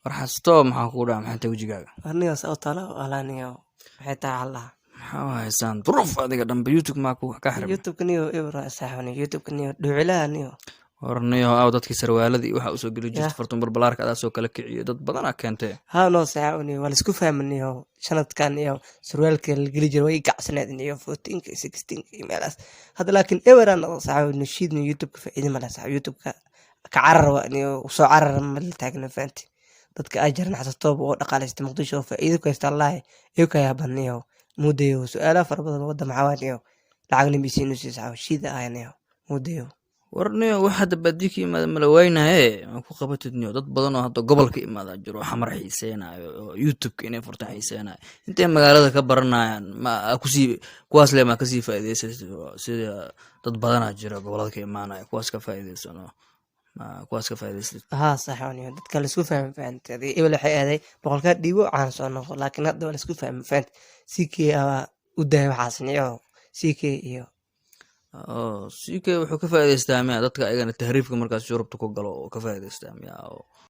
War xasto, maxaa kugu dhaca? Maxay tahay wejigaaga? Aniga saa u talo walaaniyo, maxay tahay allaha. Maxaa u haysaan duruuf adiga dhanba? YouTube maa ku ka xirmay? YouTube niyo ibra saaxiibniyo, YouTube niyo dhucilaha niyo. Warniyo, aw dadkii sarwaaladii waxaa usoo geli jirta fartun barbalaarka adaa soo kala kiciyo, dad badanaa keentee. Haa no saaxiibniyo, waa laisku fahmaniyo. Sanadkan iyo surwaalka la geli jiray way gacsaneed iyo 14-ka iyo 16-ka iyo meelahaas hadda, laakiin eberan noqdo saaxiibniyo. Shiidna YouTube-ka faa'iido ma leh saaxiib. YouTube-ka ka carar waa niyo, soo carar ma la taagna, fahanti? Dadka ay jaran xasatooba oo dhaqaalaysta Muqdisho oo faa'iido ku haysta, allahi iyo ka yaabaniyo. Mudayo su-aalaha fara badan wadda maxaa waa niyo, lacagna bisiinu sii saaxiib shiida ahayniyo mudayo. Warniyo, wax hadda baadiyo ka yimaada mala waynaye, ma ku qabatid niyo? Dad badan oo hadda gobolka imaada jiro, xamar xiiseynayo oo YouTube-ka inay furtaan xiiseynayo, intay magaalada ka baranayaan ma kusii kuwaas le ma kasii faa'iideysa. Sida dad badanaa jira gobolada ka imaanaya, kuwaas ka faa'iideysano, ma kuwaas ka faa'iideysatid? Haa saaxiibniyo, dadka laisku fahmi, fahantay? Adii ebel waxay aaday 100-kaa dhiibo caan soo noqo, laakiin hadda waa laisku fahmi, fahantay? CK aa u daaya waxaas niyo, CK iyo Oo CK wuxuu ka faa'iideystaa miya dadka ayagana tahriibka markaas Yurubta ku galo oo ka faa'iideystaa miya oo